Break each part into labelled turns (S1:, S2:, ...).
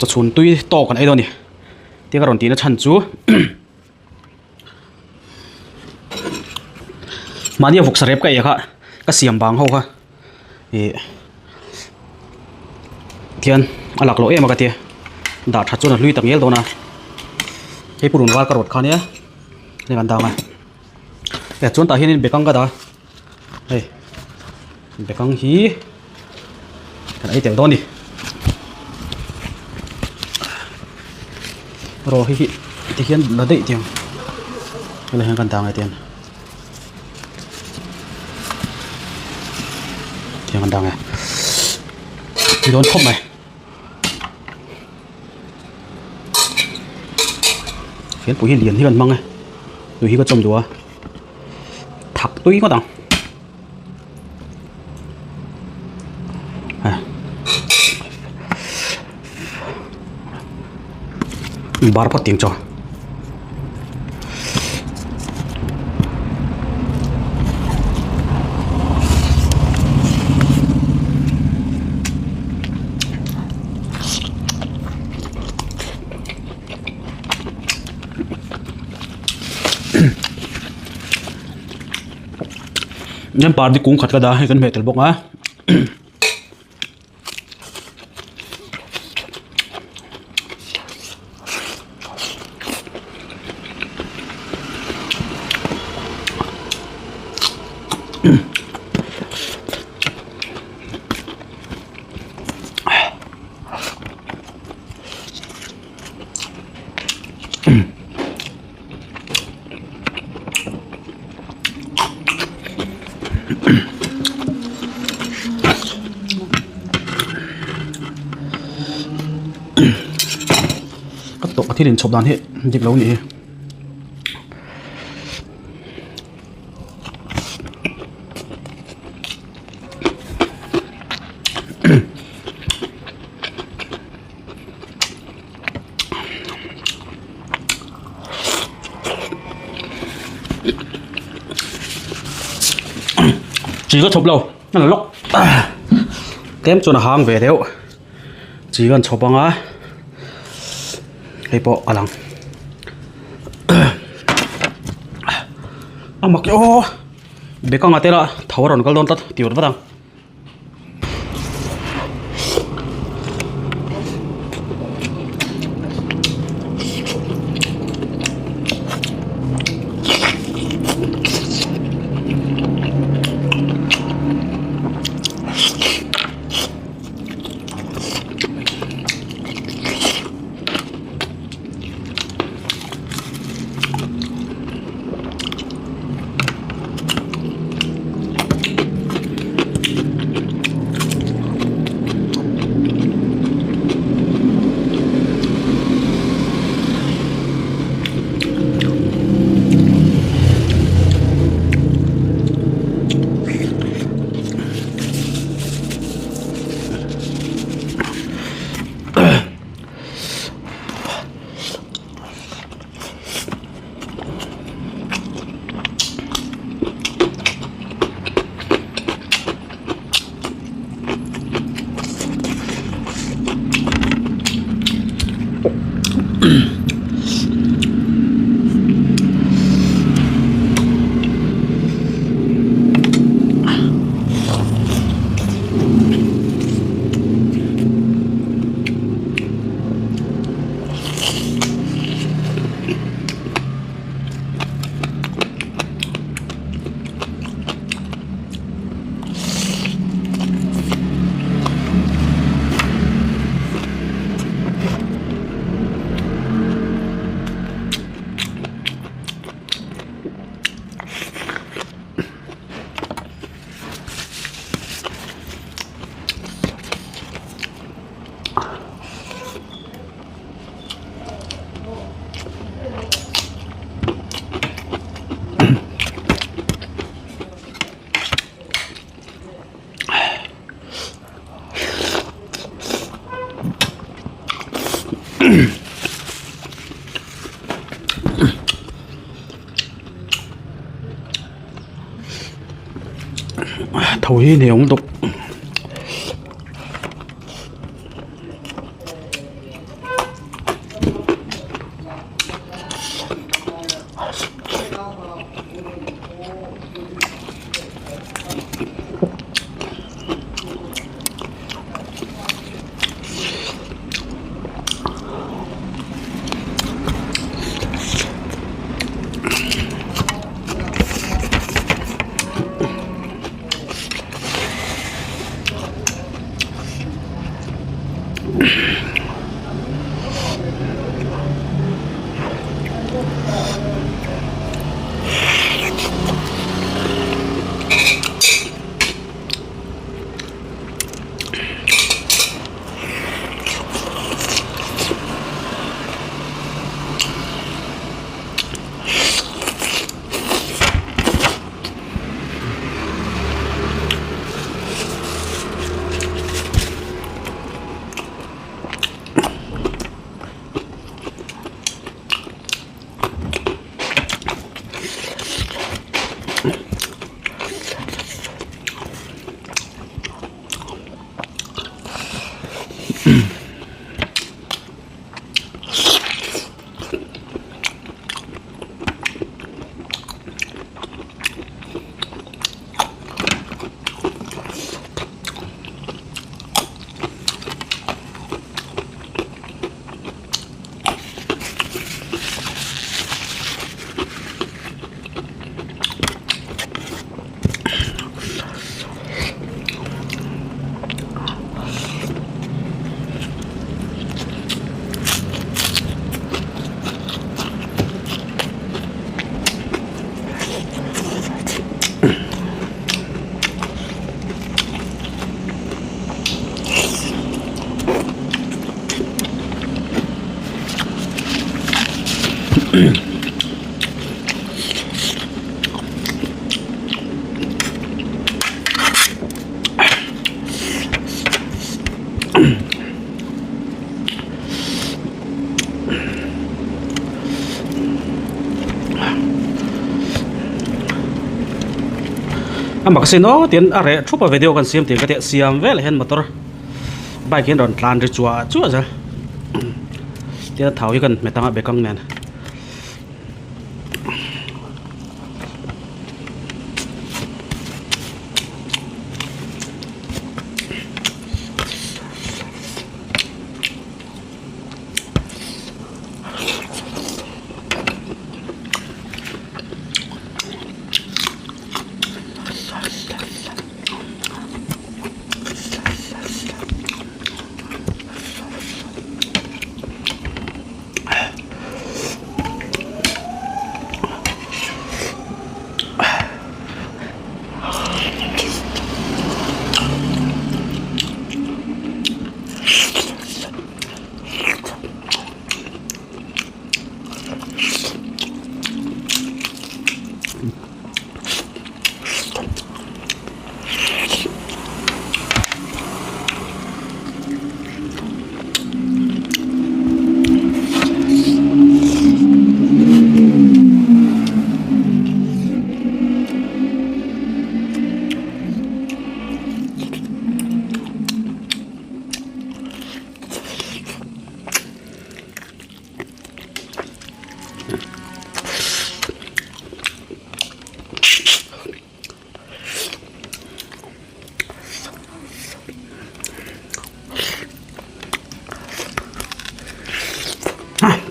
S1: chawchhun tui tawk kan ei dawn a ni tia ka rawn tihna chhan chu mahni a vawksa rep ka ei a kha ka siam vang ho kha ih tihian a lak loh em a ka tia dah that chuan a hlui tak ngial dawn a hei purun val ka rawt kha ania hei kan dang a eh chuan tah hianin bekang ka dah a hei bekang hi kan ei tel dawn a ni rawh hi hi tihian la daih tiang helai hian kan dang e tiang. Tiang an dang e. Ti dawn khawp mai. Fianpui hi lian hi kan hmang e. Tui hi ka chawm duh a. Thak tui ngawt ang. Bar phawt ting chaw. Nen pardi kung khat ka dah hei kan hmeh tel bawk a. Ka tawh ka thil inchhawp dan hi dik lo a nih hi. Chi ka chhawp lo a la lawk tlem chuan a hang ve deuh chi ka chhawp ang a hei pawh a lang a mak aw bekang ah te lah tho a rawn kal dawn tlat ti vat vat ang. Tho hi ni awm dawk. A mak sin aw tiin a reh thup a video kan siam tih ka tih siam velah hian motor bike hi an rawn tlan ri chuah chuah zel tin a thau hi kan hmet ang a bekang nen.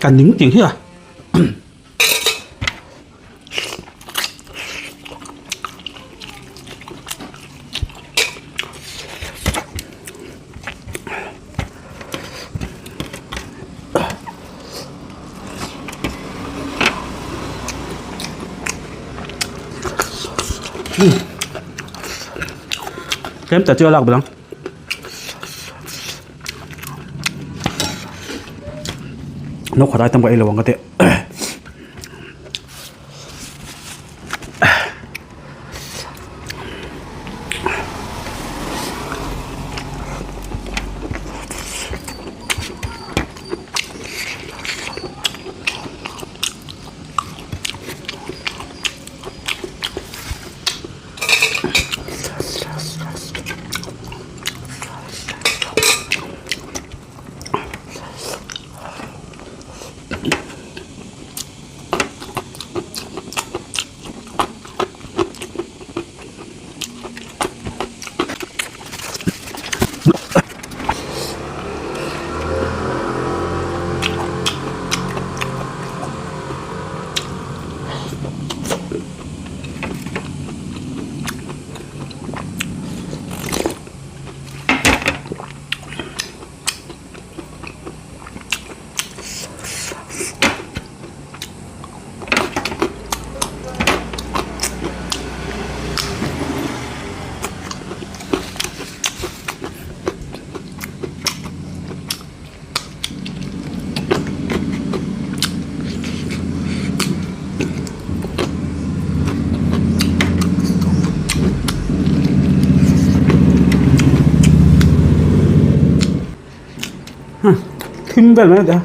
S1: Ka ning tih hi a. Tlem ta chu a lak belh ang. No khat ai tam ka ei lo ang ka tih. Thim vel mai a nia.